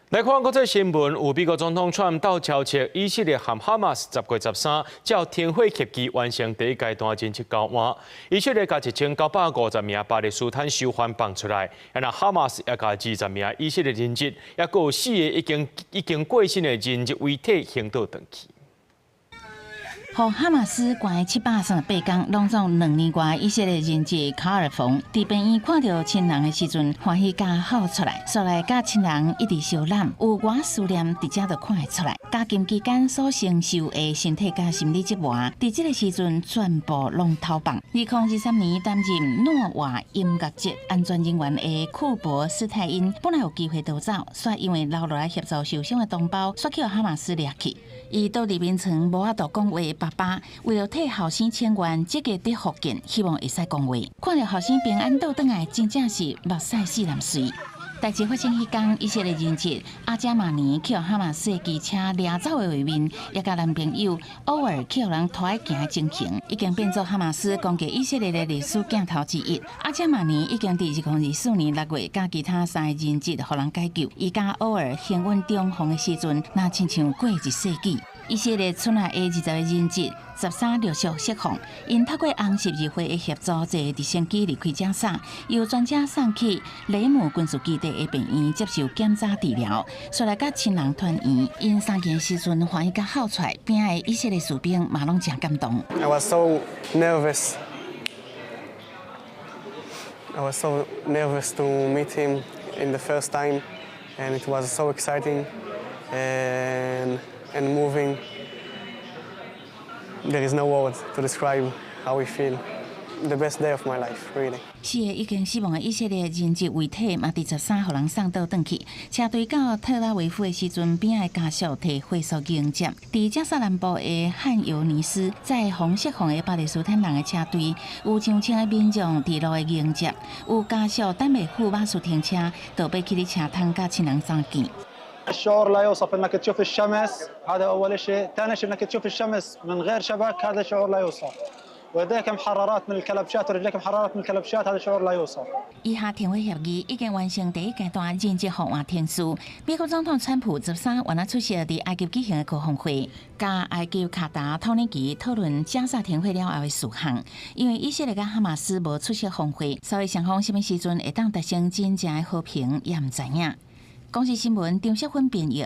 來看國際新聞，有美國總統川普鬥超斥以色列和哈馬斯10月13照停火協議完成第一階段人質交換，以色列共1950名巴勒斯坦囚犯放出來，啊哈馬斯也共20名以色列人質，也閣有四個已經過身的人質遺體還倒轉去。予哈馬斯關738工，攏總2年外以色列人質卡爾馮，佇病院看著親人的時陣，歡喜共哭出來，煞來佮親人一直相攬，有偌思念佇遮就看會出來。監禁期間所承受的身體佮心理折磨，佇這個時陣全部攏偷放。2023年擔任諾瓦音樂節安全人員的庫珀斯泰因，本來有機會逃走，煞因為留落來協助受傷的同胞，煞予哈馬斯掠去。伊倒佇眠床無法度講話，爸爸為著替後生請願，積極佇復健，希望會使講話。看著後生平安倒轉來，真正是目屎四淋水。代誌發生彼工，以色列人質阿加瑪尼去予哈馬斯的機車掠走的畫面，也佮男朋友偶爾去予人拖行的情形，已經變做哈馬斯攻擊以色列的歷史鏡頭之一。阿加瑪尼已經佇2024年6月，佮其他三个人質予人解救，伊佮偶爾幸運重逢的時陣，若親像過一世紀。以色列賰來的20個人質13陸續釋放，𪜶透過紅十字會的協助，坐直升機離開加沙，由專家送去雷姆軍事基地的病院接受檢查治療，煞來佮親人團圓。𪜶相見時陣歡喜共哭出來，邊仔的以色列士兵嘛攏誠感動。 I was so nervous. I was so nervous to meet him in the first time, and it was so exciting and moving. There is no words to describe how we feel. The best day of my life, really. 四個已經死亡的以色列人質遺體嘛，佇13予人送倒轉去。車隊到特拉維夫的時陣，邊仔的家屬提火速迎接。佇加沙南部的漢尤尼斯，載予釋放的巴勒斯坦人的車隊，有上千个民眾佇路的迎接，有家屬等袂赴馬斯停車，就欲去佇車窗佮親人相見。 الشعور لا يوصف، انك تشوف الشمس، هذا اول شيء، ثاني شيء انك تشوف الشمس من غير شبك، هذا شعور لا يوصف، وايديك محررات من الكلبشات ورجليك محررات من الكلبشات، هذا شعور لا يوصف. 以哈停火協議已經完成第一階段人質互換程序。美國總統川普13原來出席佇埃及舉行的高峰會，佮埃及、卡達、土耳其討論加沙停火了後的事項。因為以色列佮哈馬斯無出席峰會，所以雙方啥物時陣會當達成真正的和平，也毋知影。公視新聞張淑芬編譯。